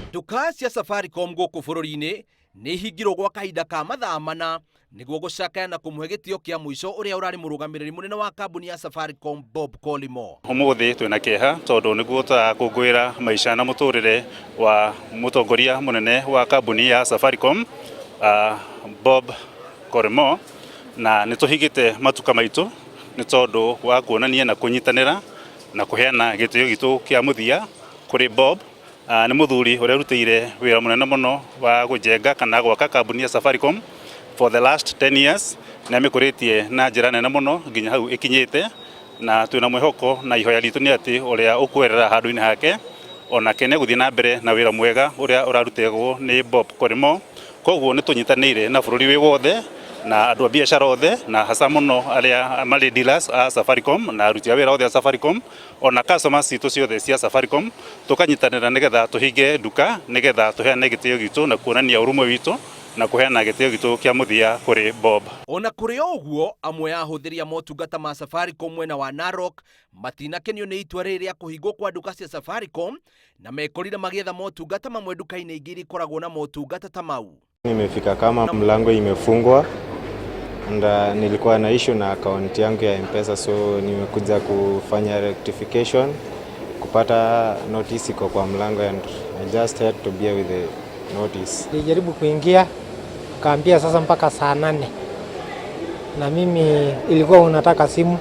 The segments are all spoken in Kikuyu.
Nduka cia Safaricom gũkũ bũrũri-inĩ nĩ ihingirwo gwa kahinda ka mathaa mana nĩguo gũcakaya na kũmũhe gĩtĩo kĩa mũico ũrĩa ũrarĩ mũrũgamĩrĩri mũnene wa kambuni ya Safaricom Bob Collymore. Ũmũthĩ twĩna kĩeha tondũ nĩguo tũrakũngũĩra maica na mũtũrĩre wa mũtongoria mũnene wa kambuni ya Safaricom Bob Collymore, na nĩ tũhingĩte matuka maitũ nĩ tondũ wa kuonania na kũnyitanĩra na kũheana gĩtĩo gitũ kĩa mũthia kũrĩ Bob. Nĩ mũthuri ũrĩa ũrutĩire wĩra mũnene mũno wa gũjenga kana gwaka kambuni ya Safaricom for the last 10 years. Nĩ amĩkũrĩtie na njĩra nene mũno nginya hau ĩkinyĩte, na twĩna mwĩhoko na ihoya ritũ nĩ atĩ ũrĩa ũkwerera handũ-inĩ hake onake nĩ egũthiĩ na mbere na wĩra mwega ũrĩa ũrarutĩgwo nĩ Bob Collymore. Koguo nĩ tũnyitanĩire na bũrũri wĩ wothe na andũ a biacara othe na hasa mũno arĩa marĩ dealers a Safaricom na aruti a wĩra othe a Safaricom ona customers citũ ciothe cia Safaricom, tũkanyitanĩra nĩgetha tũhinge nduka nĩgetha tũheane gĩtĩo gitũ na kuonania ũrũmwe witũ na kũheana gĩtĩo gitũ kĩa mũthia kũrĩ Bob. Ona kũrĩ o ũguo, amwe a ahũthĩri a motungata ma Safaricom mwena wa Narok matinakenio nĩ itua rĩrĩ rĩa kũhingwo kwa nduka cia Safaricom na mekorire magĩetha motungata mamwe nduka-inĩ ingĩ iria ikoragwo na motungata ta mau. Nimefika kama mlango imefungwa and nilikuwa na issue na account yangu ya M-Pesa, so nimekuja kufanya rectification, kupata notice iko kwa mlango and I just had to bear with the notice. Nilijaribu kuingia, kaambia sasa mpaka saa 8, na mimi ilikuwa unataka simu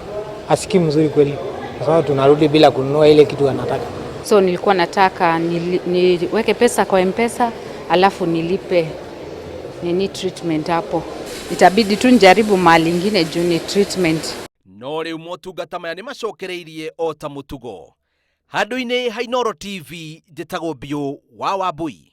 asikii mzuri kweli, kwa sababu tunarudi bila kununua ile kitu anataka. So nilikuwa nataka niweke pesa kwa M-Pesa alafu nilipe nini treatment hapo. Itabidi tu njaribu mahali ingine juu ni treatment. No rĩu motungata maya nĩ macokereirie o ta mũtugo. Handũ-inĩ ha Inooro TV, njĩtagwo Biũ wa Wambui.